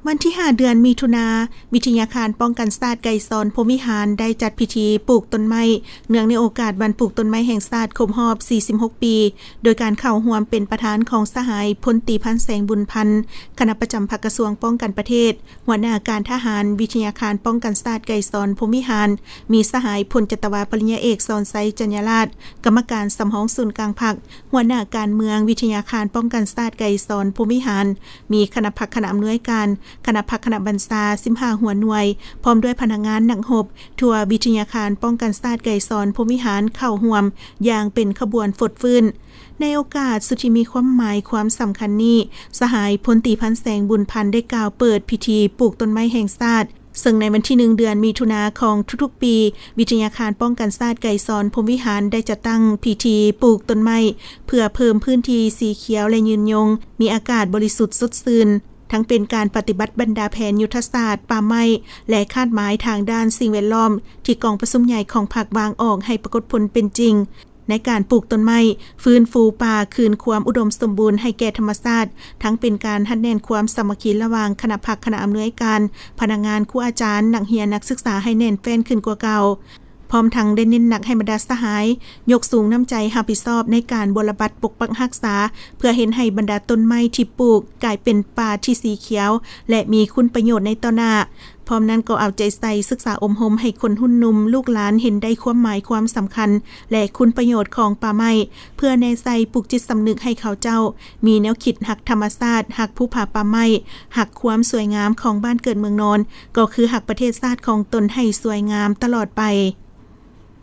ວັນທີຫ້າ ເດືອນມິຖຸນາ, ວິທະຍາຄານປ້ອງກັນຊາດໄກສອນພົມວິຫານ ໄດ້ຈັດພິທີປູກຕົ້ນໄມ້ ເນື່ອງໃນໂອກາດວັນປູກຕົ້ນໄມ້ແຫ່ງຊາດຄົບຮອບ 46 ປີ, ໂດຍການເຂົ້າຮ່ວມເປັນປະທານຂອງສະຫາຍ ພົນຕີ ພັນແສງ ບຸນພັນ, ຄະນະປະຈຳພັກກະຊວງປ້ອງກັນປະເທດ, ຫົວໜ້າການທະຫານ, ວິທະຍາຄານປ້ອງກັນຊາດໄກສອນພົມວິຫານ, ມີສະຫາຍ ພົນຈັດຕະວາ ປະລິນຍາເອກ ສອນໄຊ ຈັນຍາລາດ, ກຳມະການສຳຮອງສູນກາງພັກ, ຫົວໜ້າການເມືອງ, ວິທະຍາຄານປ້ອງກັນຊາດໄກສອນພົມວິຫານ, ມີຄະນະພັກຄະນະອຳນວຍການ, ຄະນະພັກຄະນະບັນຊາ ສິບຫ້າຫົວໜ່ວຍ, ພ້ອມດ້ວຍພະນັກງານນັກຮົບ ທົ່ວວິທະຍາຄານປ້ອງກັນຊາດໄກສອນພົມວິຫານເຂົ້າຮ່ວມຢ່າງເປັນຂະບວນຟົດຟື້ນ. ໃນໂອກາດສຸດທີ່ມີຄວາມໝາຍຄວາມສຳຄັນນີ້, ສະຫາຍ ພົນຕີ ພັນແສງ ບຸນພັນ ໄດ້ກ່າວເປີດພິທີປູກຕົ້ນໄມ້ແຫ່ງຊາດ, ເຊິ່ງໃນວັນທີໜຶ່ງ ເດືອນມິຖຸນາຂອງທຸກໆປີ, ວິທະຍາຄານປ້ອງກັນຊາດໄກສອນພົມວິຫານ ໄດ້ຈັດຕັ້ງພິທີປູກຕົ້ນໄມ້ ເພື່ອເພີ່ມພື້ນທີ່ສີຂຽວ ແລະ ຍືນຍົງ, ມີອາກາດບໍລິສຸດສົດຊື່ນ, ທັງເປັນການປະຕິບັດບັນດາແຜນຍຸດທະສາດປ່າໄມ້ ແລະ ຄາດໝາຍທາງດ້ານສິ່ງແວດລ້ອມ ທີ່ກອງປະຊຸມໃຫຍ່ຂອງພັກວາງອອກໃຫ້ປາກົດຜົນເປັນຈິງ. ໃນການປູກຕົ້ນໄມ້, ຟື້ນຟູປ່າ, ຄືນຄວາມອຸດົມສົມບູນໃຫ້ແກ່ທຳມະຊາດ, ທັງເປັນການຮັດແໜ້ນຄວາມສາມັກຄີລະຫວ່າງຄະນະພັກຄະນະອຳນວຍການ, ພະນັກງານ, ຄູອາຈານ, ນັກຮຽນ, ນັກສຶກສາໃຫ້ແໜ້ນແຟ້ນຂຶ້ນກວ່າເກົ່າ. ພ້ອມທັງໄດ້ເນັ້ນໜັກໃຫ້ບັນດາສະຫາຍ ຍົກສູງນ້ຳໃຈຮັບຜິດຊອບໃນການບົວລະບັດປົກປັກຮັກສາ, ເພື່ອເຮັດໃຫ້ບັນດາຕົ້ນໄມ້ທີ່ປູກກາຍເປັນປ່າທີ່ສີຂຽວ ແລະ ມີຄຸນປະໂຫຍດໃນຕໍ່ໜ້າ. ພ້ອມນັ້ນກໍເອົາໃຈໃສ່ສຶກສາອົບຮົມໃຫ້ຄົນຮຸ່ນໜຸ່ມ, ລູກຫຼານເຫັນໄດ້ຄວາມໝາຍຄວາມສຳຄັນ ແລະ ຄຸນປະໂຫຍດຂອງປ່າໄມ້, ເພື່ອແນໃສ່ປຸກຈິດສຳນຶກໃຫ້ເຂົາເຈົ້າມີແນວຄິດຮັກທຳມະຊາດ, ຮັກພູຜາປ່າໄມ້, ຮັກຄວາມສວຍງາມຂອງບ້ານເກີດເມືອງນອນ, ກໍຄືຮັກປະເທດຊາດຂອງຕົນໃຫ້ສວຍງາມຕະຫຼອດໄປ.